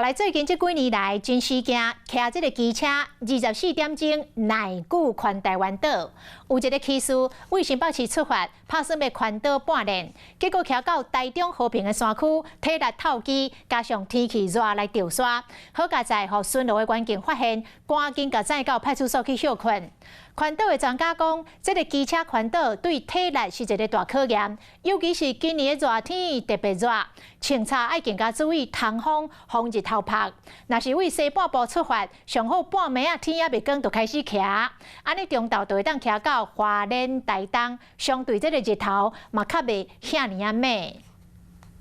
來最近這幾年來，真時驚騎這个機車24點鐘耐久環台灣島。有一个騎士為新北市出發，拍算欲環島半練，結果騎到台中和平的山區，體力透支，加上天氣熱來著沙，好佳哉予巡邏的員警發現，趕緊共載到派出所去歇睏。環島的專家講，這个機車環島對體力是一个大考驗，尤其是今年的熱天特別熱，穿插愛更加注意通風、防日頭曝。若是為西半部出發，上好半暝仔天猶未光就開始騎，按呢中晝就會當騎到花蓮、台東，相對這个日頭嘛較袂遐爾仔猛。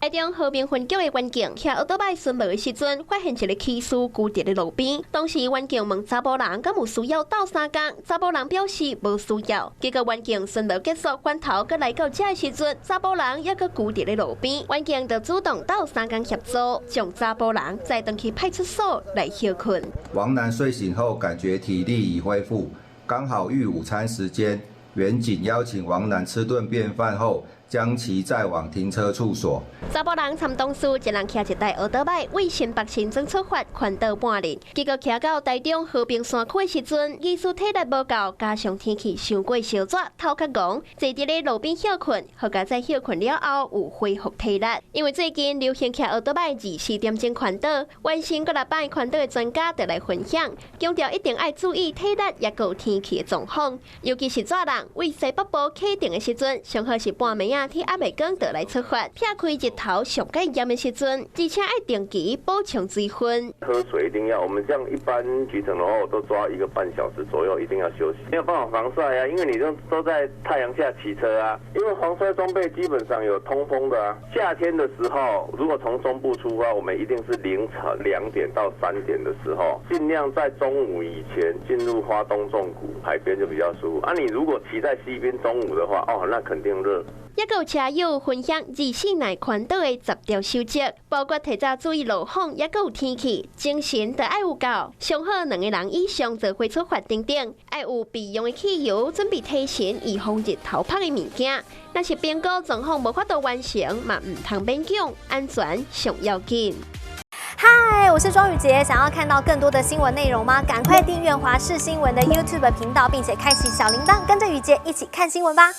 台中和平分局的員警騎歐多擺巡邏的時陣，發現一个騎士跍佇咧路邊。當時員警問查埔人敢有需要鬥相共，查埔人表示無需要。結果員警巡邏結束，轉頭閣來到遮的時陣，查埔人猶閣跍佇咧路邊，員警就主動鬥相共協助，將查埔人載轉去派出所來歇睏。王楠睡醒後感覺體力已恢復，剛好遇午餐時間，員警邀請王楠吃頓便飯後，將其載往停車處所。查埔人參同事一人騎一台歐多擺，為新北新莊出發環島半日，結果騎到台中和平山區的時陣，技術體力無夠，加上天氣傷過燒熱，頭殼戇，坐佇咧路邊歇睏。好佳哉歇睏了後有恢復體力。因為最近流行騎歐多擺24點鐘環島，完成過六擺環島的專家就來分享，強調一定愛注意體力，抑閣有天氣的狀況，尤其是熱人為西北部啟程的時陣，上好是半暝仔天猶未光就來出發，避開日頭上蓋炎的時陣，而且愛定期補充水分。喝水一定要，我們這樣一般騎乘的話，我都抓1個半小時左右，一定要休息。沒有辦法防曬啊，因為你都在太陽下騎車啊。因為防曬裝備基本上有通風的啊。夏天的時候，如果從中部出發，我們一定是凌晨2點到3點的時候，盡量在中午以前進入花東縱谷海邊就比較舒服。啊，你如果騎在西邊中午的話，哦，那肯定熱。抑閣有車友分享24耐環島的10條守則，包括提早注意路況，抑閣有天氣，精神著愛有夠，上好兩个人以上做伙出發等等，愛有備用的汽油，準備提神，預防日頭曝的物件。若是評估狀況無法度完成，嘛毋通勉強，安全上要緊。嗨，我是莊宇潔，想要看到更多的新聞內容嗎？趕快訂閱華視新聞的 YouTube 頻道，並且開啟小鈴鐺，跟着宇潔一起看新聞吧。